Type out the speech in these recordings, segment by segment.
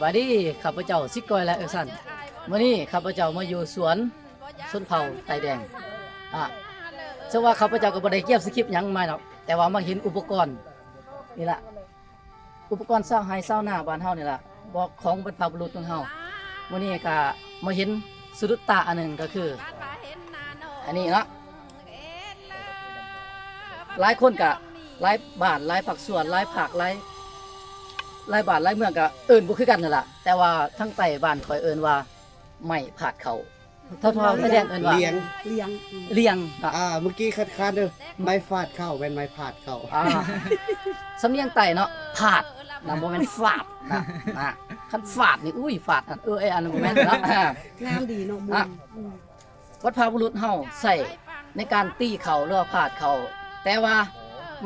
ບາຍດີ ຂ້າພະເຈົ້າ ສິດກ້ອຍ ແລະ ເອີຊັນ. ມື້ນີ້ຂ້າພະເຈົ້າມາຢູ່ສວນຊົນເຜົ່າໄຕແດງ. ອາ ເຊິ່ງວ່າຂ້າພະເຈົ້າກໍບໍ່ໄດ້ກຽມສະຄຣິບຫຍັງມາດອກ, ແຕ່ວ່າມາເຫັນອຸປະກອນນີ້ລະ, ອຸປະກອນຊາວໄຮ່ຊາວນາບ້ານເຮົານີ້ລະ, ບອກຂອງບັນພະບຸລຸດຂອງເຮົາ. ມື້ນີ້ກໍມາເຫັນສະດຸດຕາອັນໜຶ່ງ ກໍຄືອັນນີ້ເນາະ. ຫຼາຍຄົນກະ ຫຼາຍບ້ານ ຫຼາຍພາກສ່ວນ ຫຼາຍພາກ ຫຼາຍ ຫຼາຍບ້ານ ຫຼາຍເມືອງກະເອີ້ນບໍ່ຄືກັນຫັ້ນລະ, ແຕ່ວ່າທາງໃຕ້ບ້ານຂ້ອຍເອີ້ນວ່າ ໄມ້ພາດເຂົ້າ. ເຖົ້າໆ ໄຕແດງເອີ້ນວ່າ ລຽງ ລຽງ ອືມ ລຽງເນາະ. ອ່າ ເມື່ອກີ້ຄັດຄ້ານເດີ ໄມ້ຟາດເຂົ້າແມ່ນໄມ້ພາດເຂົ້າ. ອ່າ ສຳນຽງໃຕ້ເນາະ ພາດນະ ບໍ່ແມ່ນຟາດນະ. ອ່າ ຄັນຟາດນີ້ ອຸ້ຍ ຟາດ ເອີ ອັນນັ້ນບໍ່ແມ່ນເນາະ. ອ່າ ງາມດີເນາະ ມ່ວນ. ອ່າ ອືມ ບັນພະບຸລຸດເຮົາໃຊ້ໃນການຕີເຂົ້າ ຫຼືວ່າພາດເຂົ້າ, ແຕ່ວ່າ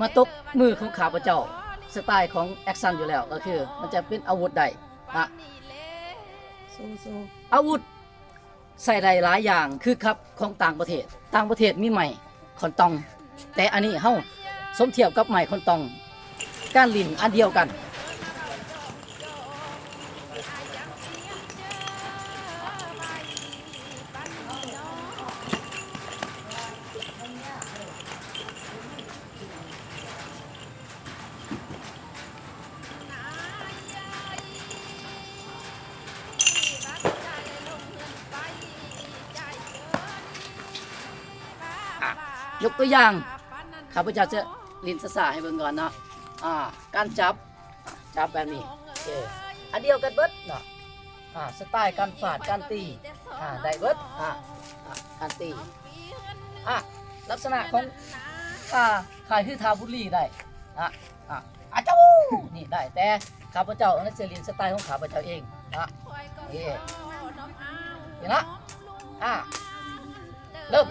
ມາຕົກມືຂອງຂ້າພະເຈົ້າ ສະໄຕຂອງແອັກຊັນຢູ່ແລ້ວ ກໍຄືມັນຈະເປັນອາວຸດໄດ້ນະ. ໂຊ ໂຊ ອາວຸດໃຊ້ໄດ້ຫຼາຍຢ່າງ ຄືກັບຂອງຕ່າງປະເທດ, ຕ່າງປະເທດມີໄມ້ ຂ້ອນຕ່ອງ, ແຕ່ອັນນີ້ເຮົາສົມທຽບກັບໄມ້ຂ້ອນຕ່ອງ, ການຫຼິ້ນອັນດຽວກັນ. ອ່ະ ຍົກຕົວຢ່າງ ຂ້າພະເຈົ້າຈະຫຼິ້ນຊ້າໆໃຫ້ເບິ່ງກ່ອນເນາະ. ອ່າ ການຈັບ ຈັບແບບນີ້ ເອີ ອັນດຽວກັນເບິດເນາະ. ອ່າ ສະໄຕການຟາດ ການຕີ ອ່າ ໄດ້ເບິດ. ອ່າ ອ່າ ການຕີ ອ່າ ລັກສະນະຂອງທ່າ ຄ້າຍຄືທ່າບຸດຫຼີໄດ້. ອ່າ ອ່າ ອາເຈົ້າ ນີ້ໄດ້, ແຕ່ຂ້າພະເຈົ້ານັ້ນຊິຫຼິ້ນສະໄຕຂອງຂ້າພະເຈົ້າເອງນະ. ນີ້ ນີ້ນະ. ອ່າ ເລີ່ມ.